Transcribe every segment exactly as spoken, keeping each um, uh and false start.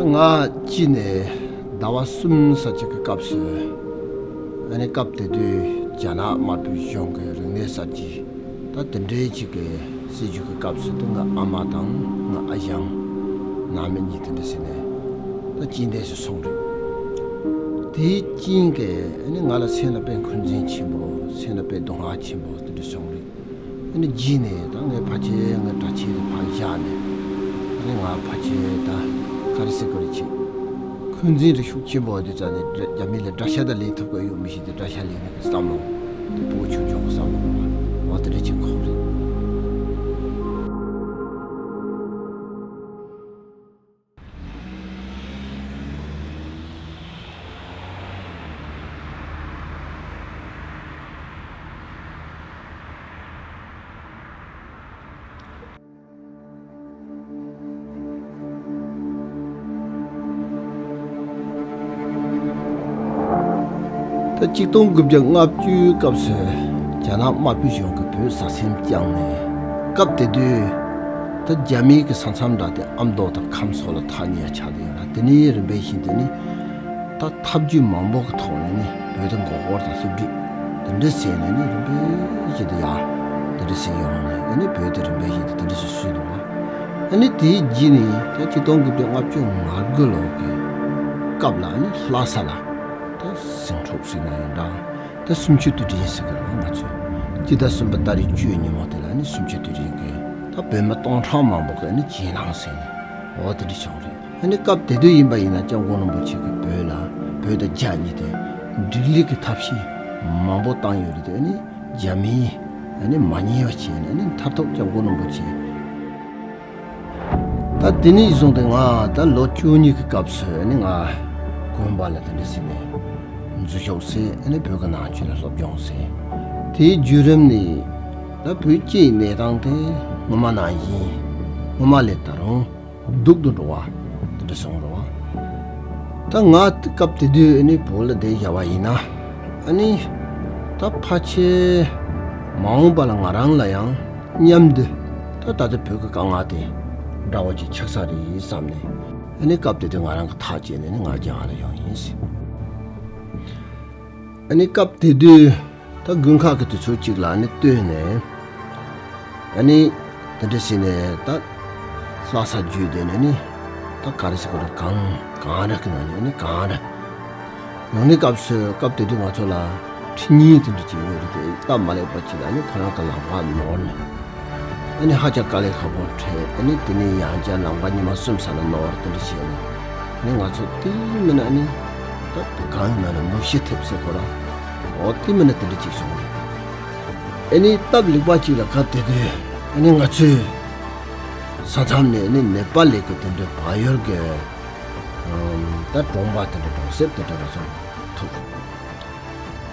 ང་སྐྱེས་ནས་ཟླ་བ་གསུམ་ཙམ་ཅིག་གི་སྐབས་སུ། ཨ་ནི་སྐབས་དེ་དུས་རྒྱ་ནག་དམར་པོའི་གཞུང་གི་རིག་གནས་གསར་བརྗེ་ད་དེ་འདྲའི་ཅིག་གི་སྲིད་བྱུས་ཀྱི་སྐབས་སུ་དེ་ང་ཨ་མ་དང་ང་ཨ་ཞང་ནང་མི་གཉིས་དེ་འདྲ་ཟེར་ནས་ད་རྐྱེན་འདས་སུ་སོང་རེད། དེའི་རྐྱེན་གྱིས་ཨ་ནི་ང་ལ་སེམས་ལ་དཔེ་འཁོན་འཛིན་ཆེན་པོ། སེམས་ལ་དཔེ་སྡུག་བསྔལ་ཆེན་པོ་དེ་འདྲ་བྱུང་རེད། ཨ་ནི་རྗེས་ནས་ད་ངའི་ཕ་ཆེ་ངའི་གྲྭ་ཆེ་དེ་ཕར་བཞག་ནས། ཨ་ནི་ང་ཕ་ཆེ་ད་ག་རེ་ཟེར་དགོས་རེད། ཅིག་འཁོན་འཛིན་རེ་ཤུགས་ཆེན་པོ་དེ་རྩ་ནས་རྒྱ་མི་ལ་དགྲ་ཤ་ད་ལེན་ཐུབ་ཀྱི་ཡོད་མི་ཤེས་ཏེ། དགྲ་ཤ་ལེན་ནས་ཀྱི་བསམ་བློ་དེ་ཕྲུ་གུ་ཆུང་ཆུང་གི་བསམ་བློ་འོ་དེ་འདྲ་ཅིག་འཁོར་རེད། ད་གཅིག་སྟོང་དགུ་བརྒྱ་ལྔ་བཅུའི་སྐབས་སུ་རྒྱ་ནག་དམར་པོའི་གཞུང་གིས་བོད་ཟ་སེམས་བཅངས་ནས། སྐབས་དེ་དུས་ད་རྒྱ་མིའི་གི་ས་མཚམས་འདྲ་དེ་ཨ་མདོ་དང་ཁམས་སོགས་ལ་ཐག་ཉེ་བ་ཆགས་བསྡད་ཡོད་ར། དེ་ནས་རིམ་པས་བཞིན་དུ་ནི་ད་ཐབས་ཇུས་མང་པོ་གི་ཐོག་ནས་ནི་བོད་དེ་མགོ་སྐོར་དང་བསླུ་བྲིད་དེ་འདྲ་བྱས་ནས་ནི་རིམ་པས་བཞིན་དུ་ཡར་དེ་འདྲ་བྱས་ཡོང་ནས། ཨ་ནི་བོད་དེ་རིམ་པས་བཞིན་དུ་དེ་འདྲ་བྱས་བཟོས་འདུག་བ། ཨ་ནི་དེའི་རྗེས་ནས་ད་གཅིག་སྟོང་དགུ་བརྒྱ་ལྔ་བཅུ་ང་དགུ་ལོ་གི་སྐབས་ལ། ཨ་ནི་ལྷ་ས་ལ་ད་ཟིང་འཁྲུག་ཟེར་ན་ཡང་འདྲ། ད་གསུམ་བཅུའི་དུས་དྲན་ཟེར་གི་རེད་བ། ང་ཚོས་སྤྱི་ཟླ་གསུམ་པ་ཏ་རིག་བཅུ་ཉིན་མོ་དེ་ལ་ནི་གསུམ་བཅུའི་དུས་དྲན་གྱི་ད་བོད་མི་སྟོང་ཕྲག་མང་པོ་གི་ནི་གྱེན་ལངས་ཟེར་ནས་འོ་དེ་འདྲ་བྱུང་རེད། ཨ་ནི་སྐབས་དེ་དུས་ཡིན་པ་ཡིན་ན་སྐྱབས་མགོན་རིན་པོ་ཆེ་གིས་བོད་ལ་བོད་དང་རྒྱ་གཉིས་དེ་འགྲིག་ལུགས་ཀྱི་ཐབས་ཤེས་མང་པོ་བཏང་ཡོད་རེད་དེ། ཨ་ནི་རྒྱ་མིས་ཨ་ནི་མ་ཉན་པ་བྱས་ནས། ཨ་ནི་མཐར་ཐུག་སྐྱབས་མགོན་རིན་པོ་ཆེ་ད་དེ་ནས་བཟུང་སྟེ་ང་ད་ལོ་བཅུ་གཉིས་ཀྱི་སྐབས་སུ་ནི་ང་དགོན་པ་ལ་དེ་འདྲ་ཟེར་ནས་འཛུལ་ཞུགས་བྱས། ཨ་ནི་བོད་ཀྱི་ནང་ཆོས་ལ་སློབ་སྦྱོང་བྱས། དེའི་བརྒྱུད་རིམ་ནས་ད་བོད་སྤྱིའི་གནས་སྟངས་དེ་སྔོན་མ་ནང་བཞིན་སྔོན་མ་ལས་ད་རུང་སྡུག་ཏུ་འགྲོ་བ་དེ་འདྲ་སོང་རེད་བ། ད་ང་སྐབས་དེ་དུས་ཨ་ནི་བོད་ལ་བསྡད་བཞག་པ་ཡིན་ན། ཨ་ནི་ད་ཕལ་ཆེར་མ་འོངས་པ་ལ་ང་རང་ལ་ཡང་མཉམ་དུ་ད་ད་ལྟ་བོད་ཀྱི་དཀའ་ངལ་དེ་འདྲ་བོ་ཅིག་ཆགས་ས་རེད་བསམ་ནས། ཨ་ནི་སྐབས་དེ་དུས་ང་རང་གིས་ཐག་བཅད་ནས་ནི་ང་རྒྱ་གར་ལ་ཡོང་ཡིན་ཟེར། ཨ་ནི་སྐབས་དེ་དུས་ད་དགུན་ཁ་གི་དུས་ཚོད་ཅིག་ལ་ཨ་ནི་ལྟོས་ནས། ཨ་ནི་དེ་འདྲ་བྱས་ནས་ད་ལྷ་ས་བརྒྱུད་དེ་ནས་ནི་ད་ག་རེ་ཟེར་དགོས་རེད། གངས་གངས་རི་གི་ནང་ནས་ཨ་ནི་གངས་རི། ཡོང་ནས་སྐབས་སུ་སྐབས་དེ་དུས་ང་ཚོ་ལ་ཁྲི་གཉན་དེ་འདྲ་ཅིག་ཡོད་རེད་དེ། སྟབས་མ་ལེགས་པ་ཅིག་ལ་ཨ་ནི་ཁོ་རང་གི་ལམ་ཁ་ནོར་ནས། ཨ་ནི་ཧ་ཅང་དཀའ་ལས་ཁག་པོ་འཕྲད། ཨ་ནི་དེ་ནས་ཡང་བསྐྱར་ལམ་ཁ་ཉི་མ་གསུམ་ཙམ་ལ་ནོར། དེ་འདྲ་བྱས་ནས་ཨ་ནི་ང་ཚོ་དེ་མིན་ན་ཨ་ནི་ད་གངས་ནང་ལ་མུ་བཞི་ཐེབས་ཟེར་དགོས་ར། འོ་དེ་མིན་ན་དེ་འདྲ་ཅིག་བྱུང་རེད། ཨ་ནི་སྟབས་ལེགས་པ་ཅིག་ལ་སྐབས་དེ་དུས་ཨ་ནི་ང་ཚོའི་ས་མཚམས་ནས་ཨ་ནི་ནེ་པ་ལི་གི་དེ་འདྲའི་བལ་ཡུལ་གྱི་ཨམ་ད་གྲོང་པ་དེ་འདྲ་གྲོང་གསེབ་དེ་འདྲ་ར་སོང་ཐུག་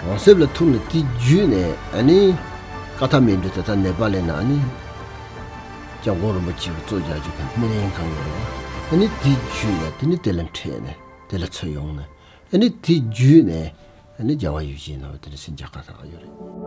གྲོང་གསེབ་ལ་ཐུག་ནས་དེ་བརྒྱུད་ནས་ཨ་ནི་ཀ་ཐ་མན་ཌུ་དེ་ད་ནེ་པ་ལི་ནང་ཨ་ནི་སྐྱབས་མགོན་རིན་པོ་ཆེ་གི་གཙོ་རྒྱག་རྒྱུ་གི་སྨན་གཡང་ཁང་ཡོད་རེད་བ། ཨ་ནི་དེ་བརྒྱུད་ནས་དེ་ནི་དེ་ལ་འཕྲད་ནས་དེ་ལ་ཚུར་ཡོང་ནས། ཨ་ནི་དེ་བརྒྱུད་ནས་ཨ་ནི་རྒྱལ་བ་ཡིད་བཞིན་ནོར་བུ་དེ་འདྲ་ཟེར་མཇལ་ཁ་བསགས་ཡོད་རེད།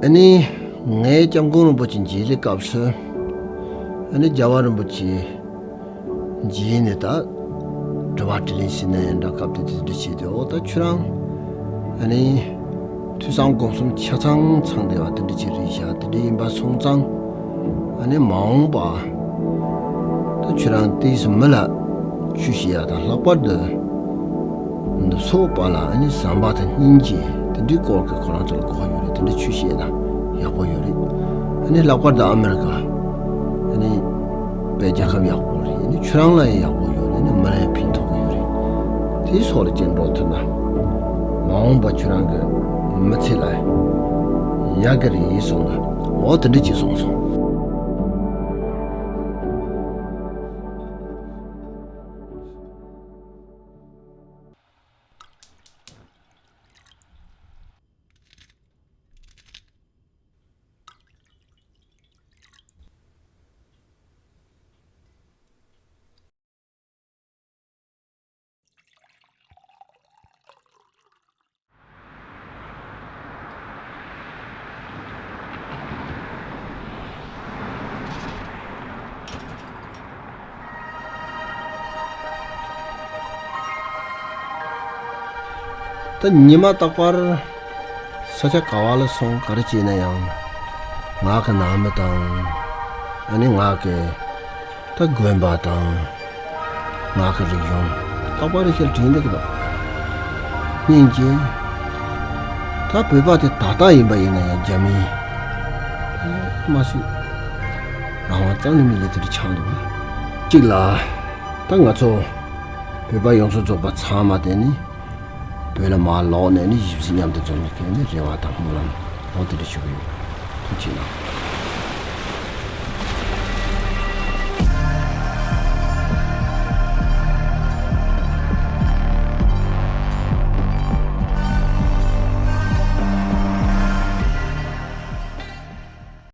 ཨ་ནི་ངས་སྐྱབས་མགོན་རིན་པོ་ཆེ་མཇལ་བའི་སྐབས་སུ། ཨ་ནི་རྒྱལ་བ་རིན་པོ་ཆེ་མཇལ་ནས་ད་དྲི་བ་དྲིས་ལན་བྱས་ན་ཡང་འདྲ། སྐབས་དེ་དུས་འདྲི་བྱས་ཏེ། འོ་ད་ཁྱོད་རང་ཨ་ནི་ཐོས་བསམ་སྒོམ་གསུམ་ཆ་ཚང་ཚང་བསྡད་པ་དེ་འདྲ་ཅིག་རེད་བཞག་དེ་འདྲ་ཡིན་པ་སོང་ཙང་། ཨ་ནི་མ་འོངས་པ་ད་ཁྱོད་རང་ཏོག་ཙམ་མི་ལ་ཆོས་བཤད་ཡ་དང་། ལྷག་པར་དུ་ནུབ་ཕྱོགས་པ་ལ་ཨ་ནི་བྱམས་པ་དང་སྙིང་རྗེ་དེ་འདྲའི་སྐོར་གྱི་ཁོ་རང་ཚོ་ལ་གོ་བ་ཡོད་རེད། དེ་འདྲ་ཆོས་བཤད་ན་ཡག་པོ་ཡོད་རེད། ཨ་ནི་ལྷག་པར་དུ་ཨ་མི་རི་ཀ་ཨ་ནི་དཔེ་རྒྱལ་ཁབ་ཡག་པོ་རེད། ཨ་ནི་ཁྱོད་རང་ལ་ཡང་ཡག་པོ་ཡོད་རེད། ཨ་ནི་མི་ལ་ཡང་ཕན་ཐོགས་ཀྱི་ཡོད་རེད། དེའི་སོགས་ལ་ཅིག་འགྲོ་ཐུབ་ན་མ་འོངས་པ་ཁྱོད་རང་གི་མི་ཚེ་ལ་ཡག་གི་རེད་གསུངས་ན། འོ་དེ་འདྲ་ཅིག་གསུངས་སོང་། ད་ཉི་མ་རྟག་པར་ས་ཆ་ག་བ་ལ་སོང་ག་རེ་བྱས་ན་ཡང་། ང་གི་ནང་མི་དང་། ཨ་ནི་ང་གི་ད་དགོན་པ་དང་། ང་གི་རིག་གཞུང་རྟག་པར་རེ་ཞིག་དྲན་འདུག་གི་དང་། སྙིང་རྗེ། ད་བོད་པ་དེ་ད་ལྟ་ཡིན་པ་ཡིན་ན་ཡང་རྒྱ་མིའི་མ་སྲིད་རང་དབང་རྩ་ནས་མེད་ལ་དེ་འདྲ་ཆགས་འདུག་ག་གཅིག་ལ། ད་ང་ཚོ་བོད་པ་ཡོངས་སུ་རྫོགས་པ་ཚང་མ་དེ་ནི་བོད་ལ་མར་ལོག་ནས་ནི་ཞིབ་འཇུག་མཉམ་དུ་འཛོམས་ནས་ཁེལ་ནས་རེ་བ་དང་སྨོན་ལམ་འོ་དེ་འདྲ་ཞུ་གི་ཡོད། ཐུགས་རྗེ་གནང་།